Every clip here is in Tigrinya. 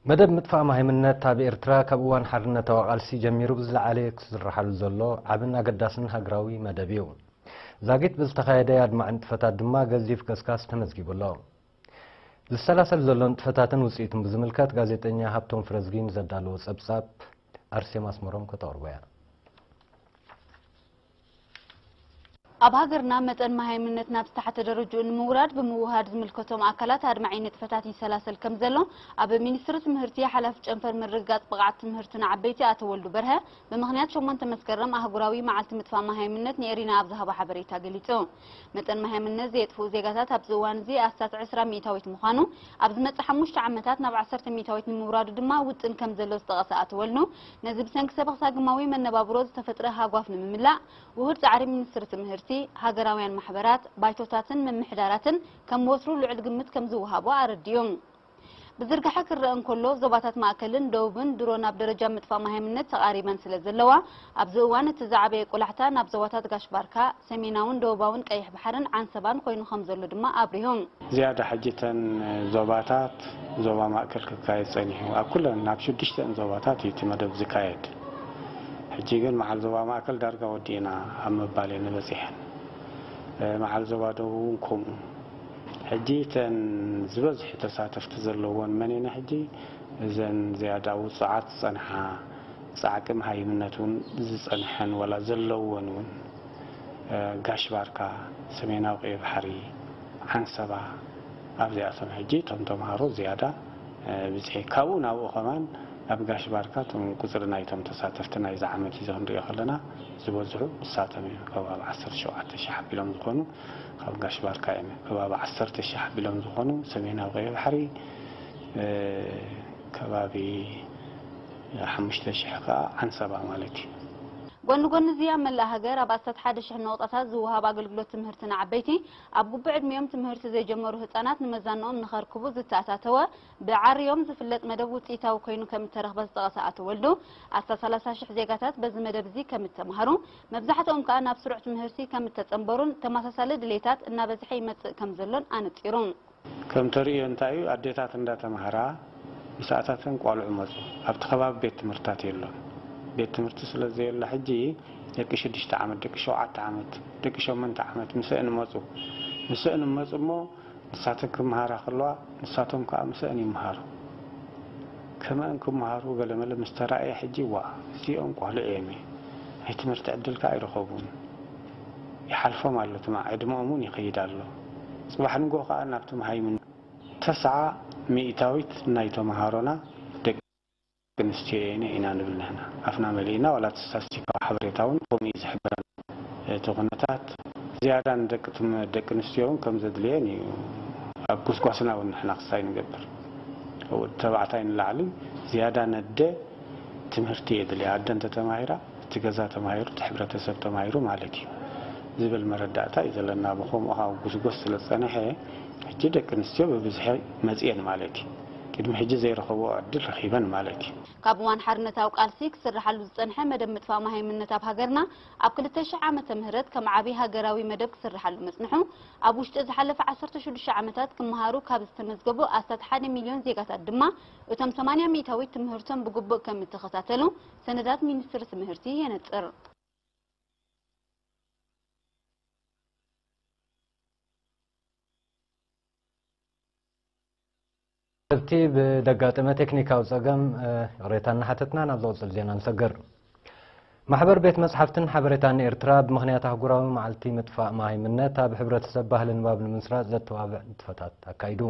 መደብ ምጥፋእ መሃይምነት ኣብ ኤርትራ ካብ እዋን ሓርነታዊ ቃልሲ ጀሚሩ ብዝለዓለ ክስርሓሉ ዘሎ ዓብን ኣገዳስን ሃገራዊ መደብ እዩ። ዛጊት ብዝተኻየደ ኣድማዒ ንጥፈታት ድማ ገዚፍ ቀስቃስ ተመዝጊቡ ኣሎ። ዝሰላሰል ዘሎ ንጥፈታትን ውጽኢቱን ብዝምልከት ጋዜጠኛ ሃብቶም ፍረዝጊ ንዘዳለዎ ጸብጻብ ኣርሴማ ኣስመሮም ከተቕርቦ እያ። ኣብ ሃገርና መጠን መሃይምነት ናብ ዝተሓተ ደረጅኡ ንምውራድ ብምውሃድ ዝምልከቶም ኣካላት ኣድማዒ ንጥፈታት ይሰላሰል ከም ዘሎ ኣብ ሚኒስትሪ ትምህርቲ ሓላፊ ጨንፈር ምርግጋጽ ብቕዓት ትምህርቲ ንዓበይቲ ኣቶ ወልዱ በርሀ ብምኽንያት ሸሞንተ መስከረም ኣህጉራዊ መዓልቲ ምጥፋእ መሃይምነት ንኤሪና ኣብ ዝሃቦ ሓበሬታ ገሊጹ። መጠን መሃይምነት ዘየጥፍኡ ዜጋታት ኣብዚ እዋን እዚ ኣስታት ዕስራ ሚእታዊት ምዃኑ፣ ኣብ ዝመጽእ ሓሙሽተ ዓመታት ናብ ዓሰርተ ሚእታዊት ንምውራዱ ድማ ውጥን ከም ዘሎ ዝጠቐሰ ኣቶ ወልዱ፣ ነዚ ብሰንኪ ሰበኽ ሳግማዊ መነባብሮ ዝተፈጥረ ሃጓፍ ንምምላእ፣ ውሁድ ጻዕሪ ሚኒስትሪ ትምህርቲ፣ ሃገራውያን ማሕበራት፣ ባይቶታትን ምምሕዳራትን ከም ወትሩ ልዑል ግምት ከም ዝወሃቦ ኣረዲኡ። ብዝርግሐ ክረአ እንከሎ፣ ዞባታት ማእከልን ደቡብን ድሮ ናብ ደረጃ ምጥፋእ መሃይምነት ተቓሪበን ስለ ዘለዋ፣ ኣብዚ እዋን እቲ ዝዓበየ ቆላሕታ ናብ ዞባታት ጋሽ ባርካ፣ ሰሜናውን ደቡባውን ቀይሕ ባሕርን ዓንሰባን ኮይኑ ከም ዘሎ ድማ ኣብሪሁ። ዝያዳ ሕጂ እተን ዞባታት፣ ዞባ ማእከል ክካየድ ጸኒሑ። ኣብ ኩለን፣ ኣብ ሽዱሽተን ዞባታት እዩ እቲ መደብ ዝካየድ። ሕጂ ግን መዓል ዞባ ማእከል ዳርጋ ወዲእና ኣብ ምባል እየን በጺሐን። እ፣ መዓል ዞባ ደቡብ እውን ከምኡ። ሕጂ እተን ዝበዝሑ ተሳተፍቲ ዘለዎን መን እየን? ሕጂ እዘን ዝያዳ ውጹዓት ዝጸንሓ፣ ጻዕቂ መሃይምነት እውን ዝጸንሐን ዋላ ዘለዎን እውን፣ እ፣ ጋሽ ባርካ፣ ሰሜናዊ ቀይሕ ባሕሪ፣ ዓንሰባ፣ ኣብዚኣቶም ሕጂ እቶም ተምሃሮ ዝያዳ፣ እ፣ ብዝሒ። ካብኡ ናብኡ ከማን ኣብ ጋሽ ባርካ እቶም ቁጽሪ ናይቶም ተሳተፍቲ ናይዚ ዓመት እዚ ክንሪኦ ከለና ዝበዝሑ ንሳቶም እዮም። ከባቢ ዓሰርተ ሸውዓተ ሺሕ ኣቢሎም ዝኾኑ ካብ ጋሽ ባርካ እዮም። ከባቢ ዓሰርተ ሺሕ ኣቢሎም ዝኾኑ ሰሜናዊ ቀይሕ ባሕሪ፣ እ፣ ከባቢ ሓሙሽተ ሺሕ ከኣ ዓንሰባ ማለት እዩ። ጎኒ ጎኒ እዚ ኣብ መላእ ሃገር ኣብ ኣስታት ሓደ ሽሕ ነቑጣታት ዝወሃብ ኣገልግሎት ትምህርቲ ንዓበይቲ ኣብ ግቡእ ዕድሚኦም ትምህርቲ ዘይጀመሩ ህጻናት ንመዛንኦም ንኸርክቡ ዝተኣታተወ ብዓርዮም ዝፍለጥ መደብ ውጽኢታዊ ኮይኑ ከም እተረኽበ ዝጠቐሰ ኣቶ ወልዱ፣ ኣስታት ሰላሳ ሽሕ ዜጋታት በዚ መደብ እዚ ከም እተምሃሩ፣ መብዛሕትኦም ከኣ ናብ ስሩዕ ትምህርቲ ከም እተጸንበሩን ተመሳሳሊ ድሌታት እናበዝሐ ይመጽእ ከም ዘሎን ኣነጺሩ። ከም ተርእዮ እንታይ እዩ? ኣዴታት እንዳተማህራ ምሳኣታተን ቋልዑ መጹ። ኣብቲ ከባቢ ቤት ትምህርትታት የሎን። ቤት ትምህርቲ ስለ ዘየሎ ሕጂ ደቂ ሽዱሽተ ዓመት፣ ደቂ ሸውዓተ ዓመት፣ ደቂ ሸሞንተ ዓመት ምሰእን መጹ። ምሰእን መጹ እሞ ንሳተን ክመሃራ ከለዋ ንሳቶም ከኣ ምሰእን ይመሃሩ። ከመእን ክመሃሩ ገለመለ ምስ ተራእየ ሕጂ ዋ እዚኦም ቋልዑ እዮም፣ ናይ ትምህርቲ ዕድል ከኣ ኣይረኸቡን። ይሓልፎም ኣሎ ትማዕ ዕድመኦም እውን ይኸይድ ኣሎ። ጽባሕ ንግሆ ከኣ ናብቲ መሃይምን ተስዓ ሚእታዊት ናይ ተምሃሮና ደቂ ኣንስትዮ እየን ኢና ንብል ንሕና። ኣፍና መሊእና ዋላ እቲ ስታስቲካዊ ሓበሬታ እውን ከምኡ እዩ ዝሕብረና። እቲ ኩነታት ዝያዳ ንደቂ ትም-፣ ደቂ ኣንስትዮ እውን ከም ዘድልየን እዩ ኣብ ጉስጓስና እውን ንሕና ክሳይ ንገብር። ተባዕታይ ንላዕሊ ዝያዳ ነደ ትምህርቲ የድልያ። ኣደ እንተተማሂራ እቲ ገዛ ተማሂሩ፣ እቲ ሕብረተሰብ ተማሂሩ ማለት እዩ ዝብል መረዳእታ እዩ ዘለና። ብኸምኡ ካብ ጉስጎስ ስለ ዝጸንሐ፣ ሕጂ ደቂ ኣንስትዮ ብብዝሒ መጽየን ማለት እዩ። ቅድሚ ሕጂ ዘይረኸብኦ ዕድል ረኺበን ማለት እዩ። ካብ እዋን ሓርነታዊ ቃልሲ ክስርሓሉ ዝጸንሐ መደብ ምጥፋእ መሃይምነት ኣብ ሃገርና ኣብ ክልተ ሽሕ ዓመተ ምህረት ከም ዓቢ ሃገራዊ መደብ ክስርሓሉ መጽንሑ፣ ኣብ ውሽጢ ዝሓለፈ ዓሰርተ ሽዱሽተ ዓመታት ክመሃሩ ካብ ዝተመዝገቡ ኣስታት ሓደ ሚልዮን ዜጋታት ድማ፣ እቶም ሰማንያ ሚእታዊት ትምህርቶም ብግቡእ ከም እተኸታተሉ ሰነዳት ሚኒስትሪ ትምህርቲ የነጽር። ኣብቲ ብደጋጠመ ቴክኒካዊ ጸገም፣ እ፣ ይቕሬታ እናሓተትና ናብ ዝቕጽል ዜና ንሰግር። ማሕበር ቤት መጽሓፍትን ሓበሬታን ኤርትራ ብምኽንያት ኣህጉራዊ መዓልቲ ምጥፋእ መሃይምነት ኣብ ሕብረተሰብ ባህሊ ንባብ ንምስራጽ ዘተባብዕ ንጥፈታት ኣካይዱ።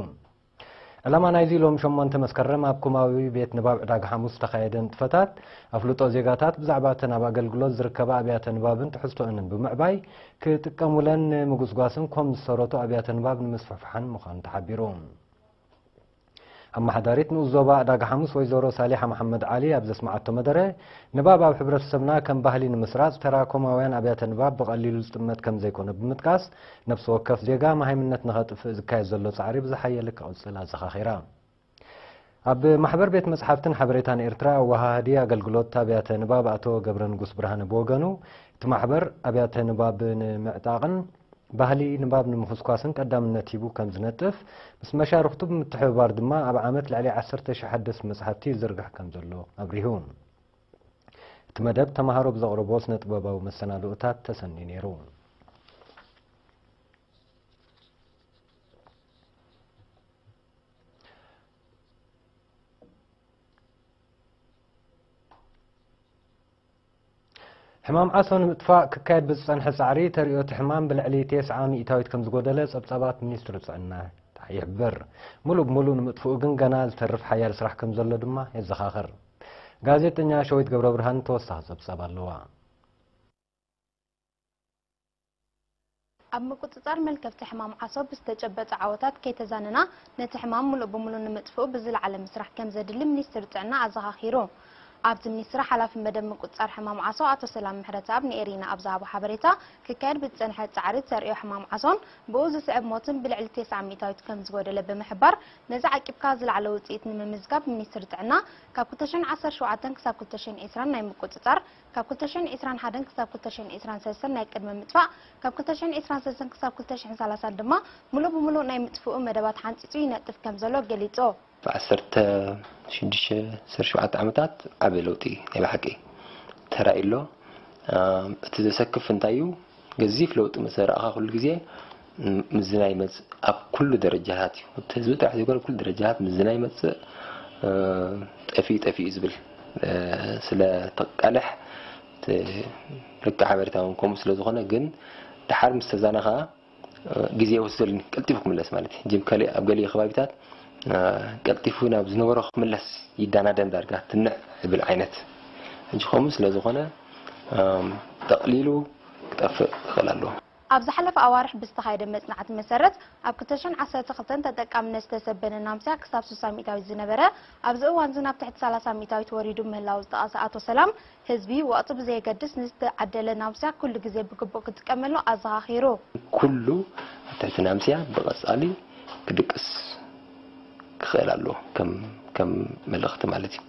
ዕላማ ናይዚ ሎም ሸሞንተ መስከረም ኣብ ኮማዊ ቤት ንባብ ዕዳጋ ሓሙስ ዝተኻየደ ንጥፈታት፣ ኣፍልጦ ዜጋታት ብዛዕባ እተን ኣብ ኣገልግሎት ዝርከባ ኣብያተ ንባብን ትሕዝቶአንን ብምዕባይ ክጥቀሙለን ንምጉስጓስን ኮም ዝሰረቱ ኣብያተ ንባብ ንምስፍሕፋሕን ምዃኑ ተሓቢሩ። ኣመሓዳሪት ንኡስ ዞባ ዕዳጋ ሓሙስ ወይዘሮ ሳሊሓ መሓመድ ዓሊ ኣብ ዘስመዓቶ መደረ፣ ንባብ ኣብ ሕብረተሰብና ከም ባህሊ ንምስራጽ ተራ ኮማውያን ኣብያተ ንባብ ብቐሊሉ ዝጥመት ከም ዘይኮነ ብምጥቃስ፣ ነፍሲ ወከፍ ዜጋ መሃይምነት ንኸጥፍእ ዝካየድ ዘሎ ጻዕሪ ብዝሓየለ ክቕጽል ኣዘኻኺራ። ኣብ ማሕበር ቤት መጽሓፍትን ሓበሬታን ኤርትራ ኣወሃሃዲ ኣገልግሎት ኣብያተ ንባብ ኣቶ ገብረንጉስ ብርሃነ ብወገኑ፣ እቲ ማሕበር ኣብያተ ንባብ ንምዕጣቕን ባህሊ ንባብ ንምኹስኳስን ቀዳምነት ሂቡ ከም ዝነጥፍ፣ ምስ መሻርኽቱ ብምትሕብባር ድማ ኣብ ዓመት ልዕሊ ዓሰርተ ሺሕ ሓደስቲ መጽሓፍቲ ይዝርጋሕ ከም ዘሎ ኣብሪሁ። እቲ መደብ ተማሃሮ ብዘቕረቦ ስነ ጥበባዊ መሰናድኦታት ተሰንዩ ነይሩ። ሕማም ዓሶ ንምጥፋእ ክካየድ ብዝጸንሐ ጻዕሪ ተርእዮ እቲ ሕማም ብልዕሊ ተስዓ ሚእታዊት ከም ዝጎደለ ጸብጻባት ሚኒስትሪ ጥዕና ይሕብር። ሙሉእ ብሙሉእ ንምጥፍኡ ግን ገና ዝተርፍ ሓያል ስራሕ ከም ዘሎ ድማ የዘኻኽር። ጋዜጠኛ ሸዊት ገብረ ብርሃን ተወሳኺ ጸብጻብ ኣለዋ። ኣብ ምቁጽጻር መልከፍቲ ሕማም ዓሶ ብዝተጨበጠ ዓወታት ከይተዛነና፣ ነቲ ሕማም ምሉእ ብምሉእ ንምጥፍኡ ብዝለዓለ ምስራሕ ከም ዘድሊ ሚኒስትሪ ጥዕና ኣዘኻኺሩ። ኣብቲ ሚኒስትሪ ሓላፊ መደብ ምቁጽጻር ሕማም ዓሶ ኣቶ ሰላም ምሕረተኣብ ንኤሪና ኣብ ዝሃቦ ሓበሬታ፣ ክካየድ ብዝጸንሐ ጻዕሪ ተርእዮ ሕማም ዓሶን ብኡ ዝስዕብ ሞትን ብልዕሊ ተስዓ ሚእታዊት ከም ዝጎደለ ብምሕባር፣ ነዚ ዓቂብካ ዝለዓለ ውጽኢት ንምምዝጋብ ሚኒስትሪ ጥዕና ካብ ክልተ ሽሕን ዓሰርተ ሸውዓተን ክሳብ ክልተ ሽሕን ዕስራን ናይ ምቁጽጻር፣ ካብ ክልተ ሽሕን ዕስራን ሓደን ክሳብ ክልተ ሽሕን ዕስራን ሰለስተን ናይ ቅድመ ምጥፋእ፣ ካብ ክልተ ሽሕን ዕስራን ሰለስተን ክሳብ ክልተ ሽሕን ሰላሳን ድማ ምሉእ ብምሉእ ናይ ምጥፍኡ መደባት ሓንጺጹ ይነጥፍ ከም ዘሎ ገሊጹ። ብዓሰርተ ሽዱሽተ ዓሰርተ ሸውዓተ ዓመታት ዓቢ ለውጢ ናይ ብሓቂ ተራእዩ ኣሎ። ኣም፣ እቲ ዘሰክፍ እንታይ እዩ? ገዚፍ ለውጢ ምስ ረኣኻ ኩሉ ግዜ፣ ም-፣ ምዝና ይመጽእ። ኣብ ኩሉ ደረጃታት እዩ። እቲ ህዝቢ ጥራሕ ዘይኮነ፣ ኣብ ኩሉ ደረጃታት ምዝና ይመጽእ። እ፣ ጠፊኡ፣ ጠፊኡ ዝብል፣ እ፣ ስለ ተቃልሕ፣ እቲ ርክብ ሓበሬታ እውን ከምኡ ስለ ዝኾነ፣ ግን ደሓር ምስ ተዛነ ኸኣ፣ እ፣ ግዜ ይወስደልኒ፣ ቀልጢፉ ክምለስ ማለት እዩ። ሕጂ ኣብ ገሊኡ፣ ኣብ ገሊኡ ከባቢታት፣ እ፣ ቀልጢፉ ናብ ዝነበሮ ክምለስ ይዳናደን፣ ዳርጋ ትንዕ ይብል ዓይነት። ሕጂ ከምኡ ስለ ዝኾነ፣ እም፣ ጠቕሊሉ ክጠፍእ ይኽእል ኣለዎ። ኣብ ዝሓለፈ ኣዋርሕ ብዝተኻየደ መጽናዕቲ መሰረት፣ ኣብ ክልተ ሽሕን ዓሰርተ ክልተን ተጠቃምነት ዝተሰበነ ናምስያ ክሳብ ስሳ ሚእታዊት ዝነበረ፣ ኣብዚ እዋንዚ ናብ ትሕቲ ሰላሳ ሚእታዊት ወሪዱ ምህላዉ ዝጠቐሰ ኣቶ ሰላም፣ ህዝቢ ወቕቲ ብዘየገድስ ንዝተዓደለ ናምስያ ኩሉ ግዜ ብግቡእ ክጥቀመሉ ኣዘኻኺሩ። ኩሉ ኣብ ትሕቲ ናምስያ ብቐጻሊ ክድቅስ ክኽእል ኣለዎ፣ ከም፣ ከም መልእኽቲ ማለት እዩ።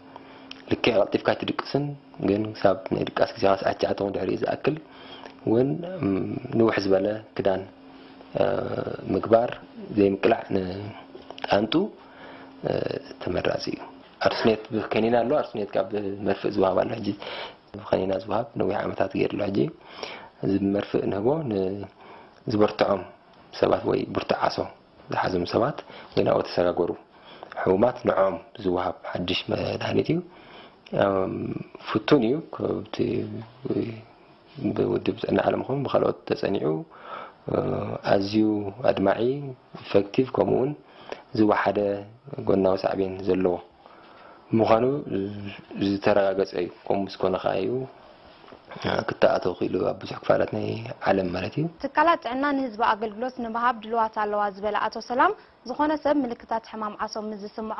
ልክዕ ቀልጢፍካ ኣይትድቅስን፣ ግን ክሳብ ናይ ድቃስ ግዜኻ ሰዓት ትሽዓተ ድሕሪኡ ዝኣክል እውን፣ እም፣ ንውሕ ዝበለ ክዳን፣ እ፣ ምግባር፣ ዘይምቅላዕ ንጣንጡ፣ እ፣ ተመራጺ እዩ። ኣርስኔት ብከኒና ኣሎ፣ ኣርስኔት ካብ መርፍእ ዝወሃብ ኣሎ። ሕጂ ብከኒና ዝወሃብ ነዊሕ ዓመታት ገይሩ ኣሎ። ሕጂ እዚ ብመርፍእ ንህቦ ንዝበርትዖም ሰባት ወይ ብርቱዕ ዓሶ ዝሓዞም ሰባት ወይ ናብኡ ተሰጋገሩ ሕሙማት ንዖም ዝወሃብ ሓድሽ መድሃኒት እዩ። እም፣ ፍቱን እዩ። ካብቲ ብውድብ ጥዕና ዓለም ይኹን ብኻልኦት ተጸኒዑ፣ እ፣ ኣዝዩ ኣድማዒ፣ ኢፌክቲቭ፣ ከምኡ እውን ዝወሓደ ጎናዊ ሳዕቤን ዘለዎ ምዃኑ ዝተረጋገጸ እዩ። ከምኡ ምስ ኮነ ከኣ እዩ፣ እ፣ ክተኣተው ክኢሉ ኣብ ብዙሕ ክፋላት ናይ ዓለም ማለት እዩ። ትካላት ጥዕና ንህዝቢ ኣገልግሎት ንምሃብ ድልዋት ኣለዋ ዝበለ ኣቶ ሰላም፣ ዝኾነ ሰብ ምልክታት ሕማም ዓሶ ምስ ዝስምዖ፣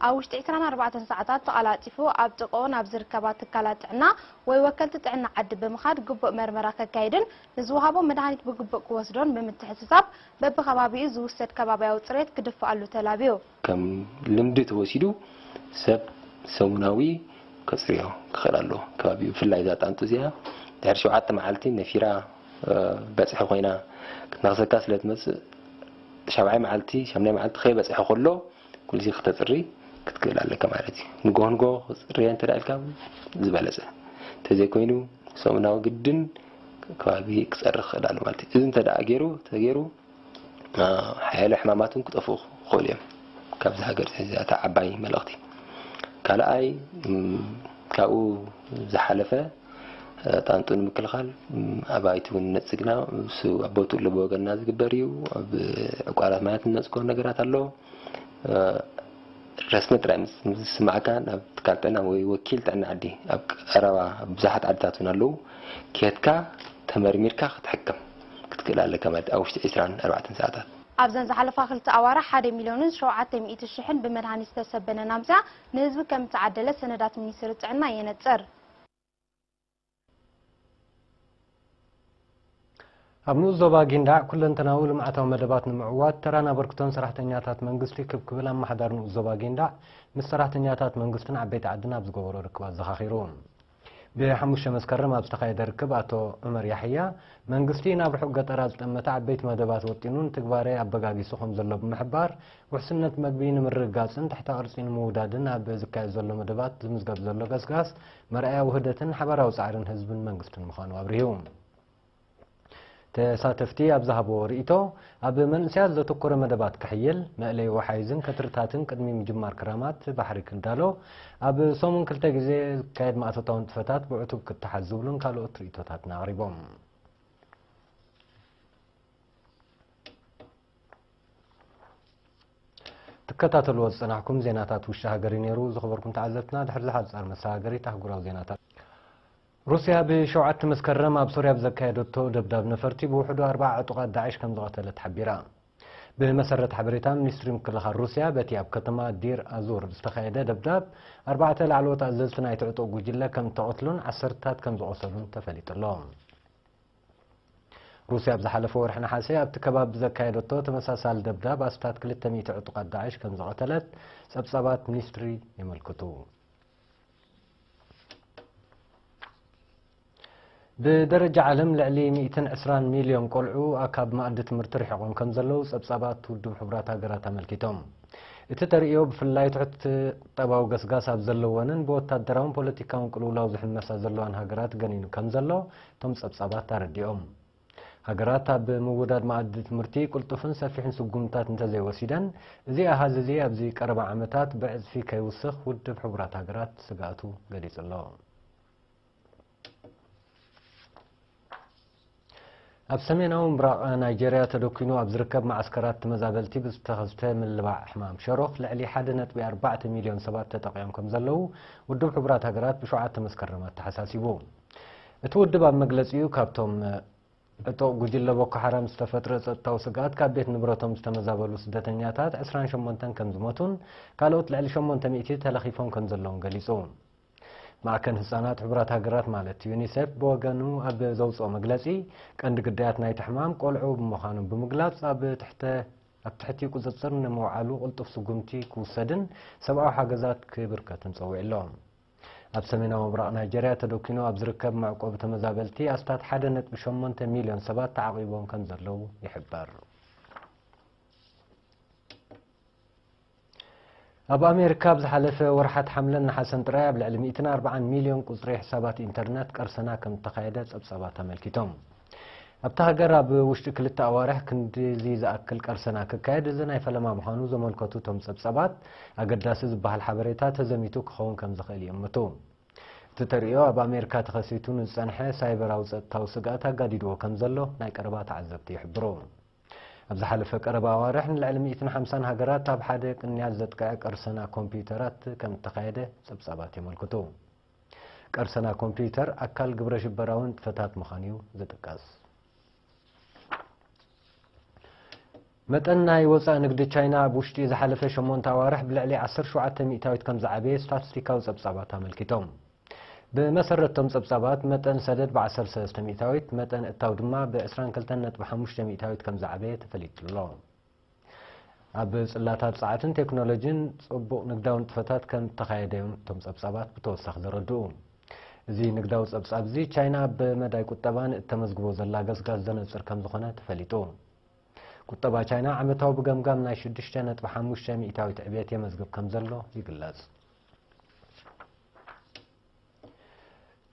ኣብ ውሽጢ ዕስራን ኣርባዕተን ሰዓታት ተቐላጢፉ ኣብ ጥቕኡ ናብ ዝርከባ ትካላት ጥዕና ወይ ወከልቲ ጥዕና ዓዲ ብምኻድ ግቡእ መርመራ ከካይድን ንዝወሃቦ መድሃኒት ብግቡእ ክወስዶን ብምትሕስሳብ በብኸባቢኡ ዝውሰድ ከባቢያዊ ጽሬት ክድፍኣሉ ተላብዩ። ከም ልምዲ ተወሲዱ ሰብ ሰሙናዊ ከጽርዮ ክኽእል ኣለዎ። ከባቢኡ፣ ብፍላይ እዛ ጣንጡ እዚኣ ድሕሪ ሸውዓተ መዓልቲ ነፊራ፣ እ፣ በጽሒ ኮይና ክትነኽሰካ ስለ ትመጽእ፣ ሻብዓይ መዓልቲ፣ ሻምናይ መዓልቲ ከይበጽሐ ከሎ፣ ኩሉ ግዜ ክተጽሪ ክትክእል ኣለካ ማለት እዩ። ንጎ ንጎ ክጽርየ እንተ ደኣ ኢልካ ዝበለጸ። እንተዘይኮይኑ፣ ሰሙናዊ ግድን ከባቢ ክጸሪ ክኽእል ኣሎ ማለት እዩ። እዚ እንተ ደኣ ገይሩ፣ ተገይሩ፣ እ፣ ሓያሎ ሕማማት እውን ክጠፍኡ ክኽእሉ እዮም። ካብዚ ሃገር፣ እዚኣ እታ ዓባይ መልእኽቲ። ካልኣይ፣ እም፣ ካብኡ ዝሓለፈ፣ እ፣ ጣንጡ ንምክልኻል፣ እም፣ ኣባይቲ እውን ነጽግና፣ እሱ ኣብ ቦትኡ ኣሎ ብወገንና ዝግበር እዩ። ኣብ ዕቋራት ማያት እንነጽጎ ነገራት ኣሎ። እ፣ ረስኒ ጥራይ ምስ፣ ምስ ዝስማዓካ ናብ ትካል ጥዕና ወይ ወኪል ጥዕና ዓዲ፣ ኣብ ቀረባ ብዙሓት ዓድታት እውን ኣለዉ፣ ኬድካ ተመርሚርካ ክትሕከም ክትክእል ኣለካ ማለት እዩ፣ ኣብ ውሽጢ ዕስራን ኣርባዕተን ሰዓታት። ኣብዘን ዝሓለፋ ክልተ ኣዋርሕ ሓደ ሚልዮንን ሸውዓተ ሚእቲ ሽሕን ብመድሃኒት ዝተሰበነ ናምስያ ንህዝቢ ከም እተዓደለ ሰነዳት ሚኒስትሪ ጥዕና የነጽር። ኣብ ንኡስ ዞባ ጊንዳዕ ኩለንተናዊ ልምዓታዊ መደባት ንምዕዋት ተራን ኣበርክቶን ሰራሕተኛታት መንግስቲ ክብ ክብል ኣመሓዳሪ ንኡስ ዞባ ጊንዳዕ ምስ ሰራሕተኛታት መንግስትን ዓበይቲ ዓድን ኣብ ዝገበሮ ርክብ ኣዘኻኺሩ። ብሓሙሽተ መስከረም ኣብ ዝተኻየደ ርክብ ኣቶ ዑመር ያሕያ፣ መንግስቲ ናብ ርሑቕ ገጠራት ዝጠመተ ዓበይቲ መደባት ወጢኑ ንትግባረ ኣበጋጊሱ ከም ዘሎ ብምሕባር፣ ውሕስነት መግቢ ንምርግጋጽን ትሕተ ቅርጺ ንምውዳድን ኣብ ዝካየድ ዘሎ መደባት ዝምዝገብ ዘሎ ገስጋስ መርኣያ ውህደትን ሓባራዊ ጻዕርን ህዝብን መንግስትን ምዃኑ ኣብሪሁ። ተሳተፍቲ ኣብ ዝሃብዎ ርእይቶ፣ ኣብ መንእሰያት ዘተኮረ መደባት ክሕይል፣ መእለይ ወሓይዝን ከትርታትን ቅድሚ ምጅማር ክራማት ባሕሪ ክዳሎ፣ ኣብ ሰሙን ክልተ ግዜ ዝካየድ ማእቶታዊ ንጥፈታት ብዕቱብ ክተሓዝ ዝብሉን ካልኦት ርእይቶታትን ኣቕሪቦም። ትከታተልዎ ዝጸናሕኩም ዜናታት ውሽጢ ሃገር እዩ ነይሩ። ዝኸበርኩም ተዓዘብትና፣ ድሕሪ ዝሓጻር መሰጋገሪት ኣህጉራዊ ዜናታት። ሩስያ ብሸውዓተ መስከረም ኣብ ሶርያ ብዘካየደቶ ደብዳብ ነፈርቲ ብውሕዱ ኣርብዓ ዕጡቓት ዳዕሽ ከም ዝቐተለት ሓቢራ። ብመሰረት ሓበሬታ ሚኒስትሪ ምክልኻል ሩስያ፣ በቲ ኣብ ከተማ ዲር ኣዙር ብዝተኻየደ ደብዳብ፣ ኣርባዕተ ላዕለዎት ኣዘዝቲ ናይቲ ዕጡቕ ጉጅለ ከም እተቐትሉን ዓሰርታት ከም ዝቖሰሉን ተፈሊጡ ኣሎ። ሩስያ ኣብ ዝሓለፈ ወርሒ ነሓሰ ኣብቲ ከባቢ ብዘካየደቶ ተመሳሳሊ ደብዳብ ኣስታት ክልተ ሚእቲ ዕጡቓት ዳዕሽ ከም ዝቐተለት ጸብጻባት ሚኒስትሪ የመልክቱ። ብደረጃ ዓለም ልዕሊ ሚእትን ዕስራን ሚልዮን ቆልዑ ካብ መኣዲ ትምህርቲ ርሒቖም ከም ዘለዉ ጸብጻባት ውድብ ሕቡራት ሃገራት ኣመልኪቶም። እቲ ተርእዮ ብፍላይ ትሑት ቁጠባዊ ገስጋስ ኣብ ዘለወንን ብወታደራውን ፖለቲካውን ቅልውላው ዝሕመሳ ዘለዋን ሃገራት ገኒኑ ከም ዘሎ እቶም ጸብጻባት ኣረዲኦም። ሃገራት ኣብ ምውዳድ መኣዲ ትምህርቲ ቅልጡፍን ሰፊሕን ስጉምትታት እንተዘይወሲደን፣ እዚ ኣሃዝ እዚ ኣብዚ ቀረባ ዓመታት ብዕጽፊ ከይውስኽ ውድብ ሕቡራት ሃገራት ስግኣቱ ገሊጹ ኣሎ። ኣብ ሰሜናዊ ምብራቕ ናይጀርያ ተደኲኑ ኣብ ዝርከብ መዓስከራት ተመዛበልቲ ብዝተኸስተ ምልባዕ ሕማም ሸሮኽ ልዕሊ ሓደ ነጥቢ ኣርባዕተ ሚልዮን ሰባት ተጠቒዖም ከም ዘለዉ ውድብ ሕቡራት ሃገራት ብሸውዓተ መስከረም ኣተሓሳሲቡ። እቲ ውድብ ኣብ መግለጺኡ፣ ካብቶም ዕጡቕ ጉጅለ ቦኮ ሓራም ዝተፈጥረ ጸጥታዊ ስግኣት ካብ ቤት ንብረቶም ዝተመዛበሉ ስደተኛታት ዕስራን ሸሞንተን ከም ዝሞቱን ካልኦት ልዕሊ ሸሞንተ ሚእቲ ተለኺፎም ከም ዘለዉን ገሊጹ። ማዕከን ህጻናት ሕቡራት ሃገራት ማለት ዩኒሴፍ ብወገኑ ኣብ ዘውጽኦ መግለጺ፣ ቀንዲ ግዳያት ናይቲ ሕማም ቆልዑ ብምዃኖም ብምግላጽ፣ ኣብ ትሕተ-፣ ኣብ ትሕቲ ቁጽጽር ንምውዓሉ ቅልጡፍ ስጉምቲ ክውሰድን ሰብኣዊ ሓገዛት ክብርከትን ጸዊዑ ኣሎ። ኣብ ሰሜናዊ ምብራቕ ናይጀርያ ተደኲኑ ኣብ ዝርከብ መዕቆቢ ተመዛበልቲ ኣስታት ሓደ ነጥቢ ሸሞንተ ሚልዮን ሰባት ተዓቒቦም ከም ዘለዉ ይሕበር። ኣብ ኣሜሪካ ኣብ ዝሓለፈ ወርሓት ሓምለን ነሓሰን ጥራይ ኣብ ልዕሊ ሚእትን ኣርባዓን ሚልዮን ቁጽሪ ሕሳባት ኢንተርነት ቀርሰና ከም እተኻየደ ጸብጻባት ኣመልኪቶም። ኣብታ ሃገር ኣብ ውሽጢ ክልተ ኣዋርሕ ክንድዚ ዝኣክል ቀርሰና ክካየድ እዚ ናይ ፈለማ ምዃኑ ዘመልከቱ እቶም ጸብጻባት፣ ኣገዳሲ ዝበሃል ሓበሬታ ተዘሚቱ ክኸውን ከም ዝኽእል ይእምቱ። እቲ ተርእዮ ኣብ ኣሜሪካ ተኸሲቱ ንዝጸንሐ ሳይበራዊ ጸጥታዊ ስግኣት ኣጋዲድዎ ከም ዘሎ ናይ ቀረባ ተዓዘብቲ ይሕብሩ። ኣብ ዝሓለፈ ቀረባ ኣዋርሕ ንልዕሊ ሚእትን ሓምሳን ሃገራት ኣብ ሓደ ቅንያት ዘጥቅዐ ቀርሰና ኮምፒውተራት ከም እተኻየደ ጸብጻባት የመልክቱ። ቀርሰና ኮምፒውተር ኣካል ግብረ ሽበራዊ ንጥፈታት ምዃኑ እዩ ዝጥቀስ። መጠን ናይ ወጻኢ ንግዲ ቻይና ኣብ ውሽጢ ዝሓለፈ ሸሞንተ ኣዋርሕ ብልዕሊ ዓሰርተ ሸውዓተ ሚእታዊት ከም ዝዓበየ ስታትስቲካዊ ጸብጻባት ኣመልኪቶም። ብመሰረት እቶም ጸብጻባት፣ መጠን ሰደድ ብ ዓሰርተ ሰለስተ ሚእታዊት፣ መጠን እታው ድማ ብ ዕስራን ክልተን ነጥቢ ሓሙሽተ ሚእታዊት ከም ዝዓበየ ተፈሊጡ ኣሎ። ኣብ ጽላታት ጸዓትን ቴክኖሎጂን ጽቡቕ ንግዳዊ ንጥፈታት ከም እተኻየደ እዮም እቶም ጸብጻባት ብተወሳኺ ዘረድኡ። እዚ ንግዳዊ ጸብጻብ እዚ፣ ቻይና ኣብ መዳይ ቁጠባ ንእተመዝግቦ ዘላ ገስጋስ ዘነጽር ከም ዝኾነ ተፈሊጡ። ቁጠባ ቻይና ዓመታዊ ብገምጋም ናይ ሽዱሽተ ነጥቢ ሓሙሽተ ሚእታዊት ዕብየት የመዝግብ ከም ዘሎ ይግለጽ።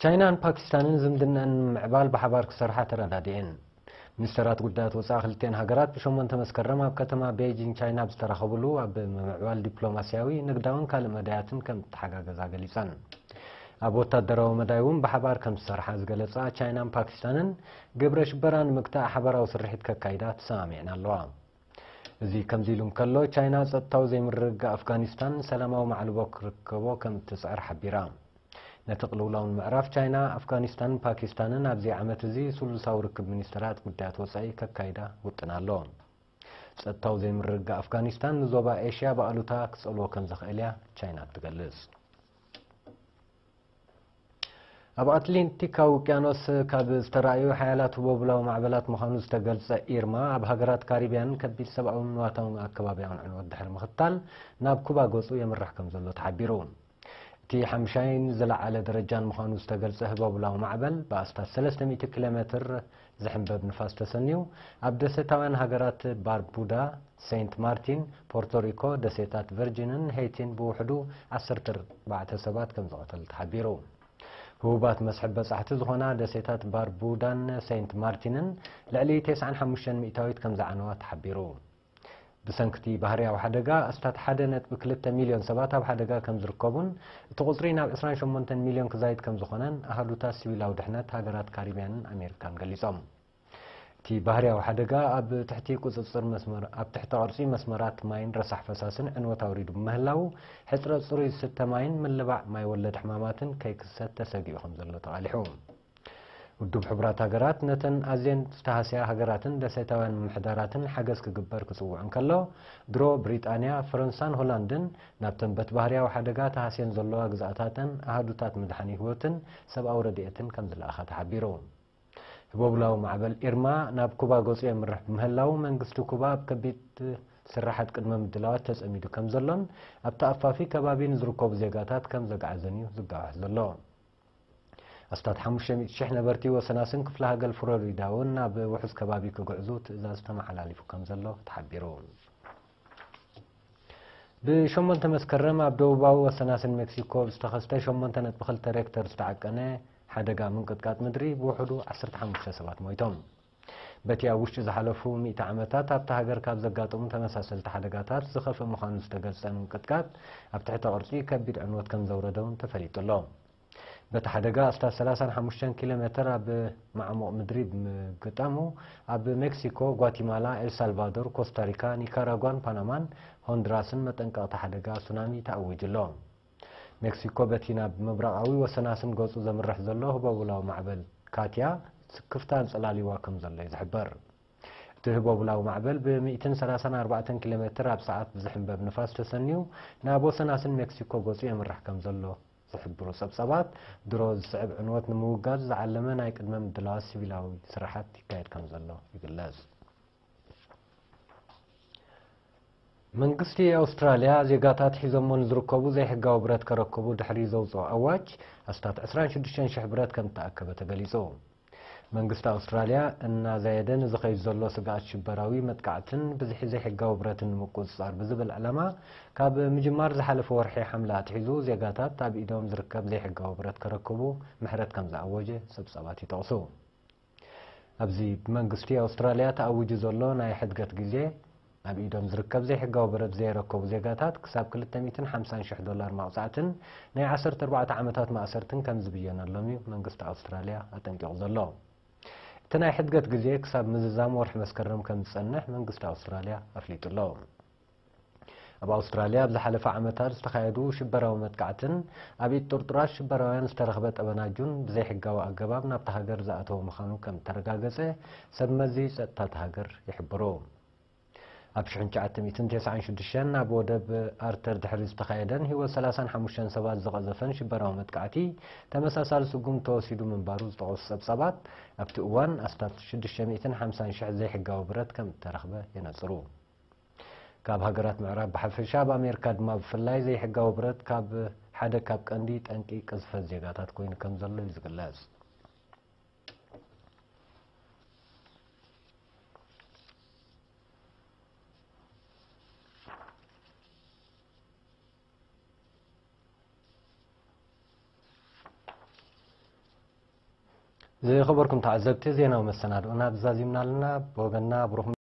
ቻይናን ፓኪስታንን ዝምድናኣን ንምምዕባል ብሓባር ክሰርሓ ተረዳዲኤን። ሚኒስተራት ጉዳያት ወጻኢ ክልቲኤን ሃገራት ብሸሞንተ መስከረም ኣብ ከተማ ቤይጂንግ ቻይና ኣብ ዝተራኸብሉ፣ ኣብ ምምዕባል ዲፕሎማስያዊ፣ ንግዳውን ካልእ መዳያትን ከም እተሓጋገዛ ገሊጸን። ኣብ ወታደራዊ መዳይ እውን ብሓባር ከም ዝሰርሓ ዝገለጻ ቻይናን ፓኪስታንን፣ ግብረ ሽበራ ንምግታእ ሓባራዊ ስርሒት ከካይዳ ተሰማሚዐን ኣለዋ። እዚ ከምዚ ኢሉ እንከሎ፣ ቻይና ጸጥታዊ ዘይምርግጋእ ኣፍጋኒስታን ሰላማዊ ማዕልቦ ክርከቦ ከም እትጽዕር ሓቢራ። ነቲ ቅልውላው ንምዕራፍ፣ ቻይና፣ ኣፍጋኒስታንን ፓኪስታንን ኣብዚ ዓመት እዚ ስሉሳዊ ርክብ ሚኒስተራት ጉዳያት ወጻኢ ከካይዳ ውጥን ኣሎ። ጸጥታዊ ዘይምርግጋእ ኣፍጋኒስታን ንዞባ ኤሽያ ብኣሉታ ክጸልዎ ከም ዝኽእል እያ ቻይና እትገልጽ። ኣብ ኣትላንቲካዊ ውቅያኖስ ካብ ዝተራእዩ ሓያላት ህቦብላዊ ማዕበላት ምዃኑ ዝተገልጸ ኢርማ፣ ኣብ ሃገራት ካሪብያን ከቢድ ሰብኣውን ንዋታውን ኣከባብያውን ዕንወት ድሕሪ ምኽታል፣ ናብ ኩባ ገጹ የምርሕ ከም ዘሎ ተሓቢሩ። እቲ ሓምሻይን ዝለዓለ ደረጃን ምዃኑ ዝተገልጸ ህቦብላዊ ማዕበል ብኣስታት ሰለስተ ሚእቲ ኪሎ ሜትር ዝሕንበብ ንፋስ ተሰንዩ፣ ኣብ ደሴታውያን ሃገራት ባርቡዳ፣ ሴንት ማርቲን፣ ፖርቶሪኮ፣ ደሴታት ቨርጂንን ሄይቲን ብውሕዱ ዓሰርተ ኣርባዕተ ሰባት ከም ዝቐተለ ተሓቢሩ። ህቡባት መስሕብ በጻሕቲ ዝኾና ደሴታት ባርቡዳን ሴንት ማርቲንን ልዕሊ ተስዓን ሓሙሽተን ሚእታዊት ከም ዝዓነዋ ተሓቢሩ። ብሰንክቲ ባህርያዊ ሓደጋ፣ ኣስታት ሓደ ነጥቢ ክልተ ሚልዮን ሰባት ኣብ ሓደጋ ከም ዝርከቡን፣ እቲ ቁጽሪ ናብ ዕስራን ሸሞንተን ሚልዮን ክዛይድ ከም ዝኾነን ኣሃዱታት ሲቪላዊ ድሕነት ሃገራት ካሪብያንን ኣሜሪካን ገሊጾም። እቲ ባህርያዊ ሓደጋ ኣብ ትሕቲ ቁጽጽር መስመር፣ ኣብ ትሕቲ ቅርጺ መስመራት ማይን ረሳሕ ፈሳስን ዕንወት ኣውሪዱ ብምህላዉ፣ ሕጽረት ጽሩይ ዝስተ ማይን ምልባዕ ማይ ወለድ ሕማማትን ከይክሰት ተሰጊኡ ከም ዘሎ ተቓሊሑ። ውድብ ሕቡራት ሃገራት ነተን ኣዝየን ዝተሃስያ ሃገራትን ደሴታውያን ምምሕዳራትን ሓገዝ ክግበር ክጽውዕ እንከሎ፣ ድሮ ብሪጣንያ፣ ፈረንሳን ሆላንድን ናብተን በት ባህርያዊ ሓደጋ ተሃስየን ዘለዋ ግዝኣታተን ኣሃዱታት ምድሓን ህይወትን ሰብኣዊ ረድኤትን ከም ዝለኣኻ ተሓቢሩ። ህቦብላዊ ማዕበል ኢርማ ናብ ኩባ ገጹ የምርሕ ብምህላው፣ መንግስቲ ኩባ ኣብ ከቢድ ስራሓት ቅድመ ምድላዋት ተጸሚዱ ከም ዘሎን፣ ኣብ ተኣፋፊ ከባቢ ንዝርከቡ ዜጋታት ከም ዘግዓዘን እዩ ዝጋዋሕ ዘሎ። ኣስታት ሓሙሽተ ሚእቲ ሽሕ ነበርቲ ወሰናስን ክፍለ ሃገር ፍሎሪዳ እውን ናብ ውሑስ ከባቢ ክግዕዙ ትእዛዝ ተመሓላሊፉ ከም ዘሎ ተሓቢሩ። ብሸሞንተ መስከረም ኣብ ደቡባዊ ወሰናስን ሜክሲኮ ብዝተኸስተ ሸሞንተ ነጥቢ ክልተ ሬክተር ዝተዓቀነ ሓደጋ ምንቅጥቃጥ ምድሪ ብውሕዱ ዓሰርተ ሓሙሽተ ሰባት ሞይቶም። በቲ ኣብ ውሽጢ ዝሓለፉ ሚእቲ ዓመታት ኣብታ ሃገር ካብ ዘጋጠሙ ተመሳሰልቲ ሓደጋታት ዝኸፍአ ምዃኑ ዝተገልጸ ምንቅጥቃጥ፣ ኣብ ትሕተ ቅርጺ ከቢድ ዕንወት ከም ዘውረደ እውን ተፈሊጡ ኣሎ። በቲ ሓደጋ ኣስታት ሰላሳን ሓሙሽተን ኪሎ ሜትር ኣብ ማዕሙቕ ምድሪ ብምግጣሙ፣ ኣብ ሜክሲኮ፣ ጓቲማላ፣ ኤልሳልቫዶር፣ ኮስታሪካ፣ ኒካራጓን ፓናማን ሆንዱራስን መጠንቀቕታ ሓደጋ ሱናሚ ተኣዊጁ ኣሎ። ሜክሲኮ በቲ ናብ ምብራቓዊ ወሰናስን ገጹ ዘምርሕ ዘሎ ህቦብላዊ ማዕበል ካትያ ስክፍታ ኣንጸላልይዋ ከም ዘሎ እዩ ዝሕበር። እቲ ህቦብላዊ ማዕበል ብ ሚእትን ሰላሳን ኣርባዕተን ኪሎ ሜትር ኣብ ሰዓት ብዝሕንበብ ንፋስ ተሰንዩ ናብ ወሰናስን ሜክሲኮ ገጹ የምርሕ ከም ዘሎ ዝሕብሩ ጸብጻባት፣ ድሮ ዝስዕብ ዕንወት ንምውጋድ ዝዓለመ ናይ ቅድመ ምድላዋት ሲቪላዊ ስራሓት ይካየድ ከም ዘሎ ይግለጽ። መንግስቲ ኣውስትራልያ ዜጋታት ሒዞሞ ንዝርከቡ ዘይሕጋዊ ብረት ከረክቡ ድሕሪ ዘውፅኦ ኣዋጅ፣ ኣስታት ዕስራን ሽዱሽተን ሽሕ ብረት ከም እተኣከበ ተገሊጹ። መንግስቲ ኣውስትራልያ እናዘየደ ንዝኸይድ ዘሎ ስግኣት ሽበራዊ መጥቃዕትን ብዝሒ ዘይሕጋዊ ብረትን ንምቁጽጻር ብዝብል ዕላማ፣ ካብ ምጅማር ዝሓለፈ ወርሒ ሓምለ ኣትሒዙ ዜጋታት ኣብ ኢዶም ዝርከብ ዘይሕጋዊ ብረት ከረክቡ ምሕረት ከም ዝኣወጀ ጸብጻባት ይጠቕሱ። ኣብዚ ብመንግስቲ ኣውስትራልያ ተኣዊጁ ዘሎ ናይ ሕድገት ግዜ፣ ኣብ ኢዶም ዝርከብ ዘይሕጋዊ ብረት ዘየረከቡ ዜጋታት ክሳብ ክልተ ሚእትን ሓምሳን ሽሕ ዶላር መቕጻዕትን ናይ ዓሰርተ ኣርባዕተ ዓመታት ማእሰርትን ከም ዝብየነሎም እዩ መንግስቲ ኣውስትራልያ ኣጠንቂቑ ዘሎ። እቲ ናይ ሕድገት ግዜ ክሳብ ምዝዛም ወርሒ መስከረም ከም ዝጸንሕ መንግስቲ ኣውስትራልያ ኣፍሊጡ ኣሎ። ኣብ ኣውስትራልያ ኣብ ዝሓለፈ ዓመታት ዝተኻየዱ ሽበራዊ መጥቃዕትን ኣብ ኢድ ጥርጡራት ሽበራውያን ዝተረኽበ ጠበናጁን ብዘይሕጋዊ ኣገባብ ናብታ ሃገር ዝኣተወ ምዃኑ ከም እተረጋገጸ ሰብ መዚ ጸጥታ እታ ሃገር ይሕብሩ። ኣብ ሽሕን ትሽዓተ ሚእትን ተስዓን ሽዱሽተን ኣብ ወደብ ኣርተር ድሕሪ ዝተኻየደን ህይወት ሰላሳን ሓሙሽተን ሰባት ዝቐዘፈን ሽበራዊ መጥቃዕቲ፣ ተመሳሳሊ ስጉም ተወሲዱ ምንባሩ ዝጠቐሱ ጸብጻባት፣ ኣብቲ እዋን ኣስታት ሽዱሽተ ሚእትን ሓምሳን ሽሕ ዘይሕጋዊ ብረት ከም እተረኽበ የነጽሩ። ካብ ሃገራት ምዕራብ ብሓፈሻ፣ ኣብ ኣሜሪካ ድማ ብፍላይ፣ ዘይሕጋዊ ብረት ካብ ሓደ ካብ ቀንዲ ጠንቂ ቅዝፈት ዜጋታት ኮይኑ ከም ዘሎ እዩ ዝግለጽ። ዝኸበርኩም ተዓዘብቲ፣ ዜናዊ መሰናድኦና ብዛዚምና ኣለና። ብወገንና ብሩኽ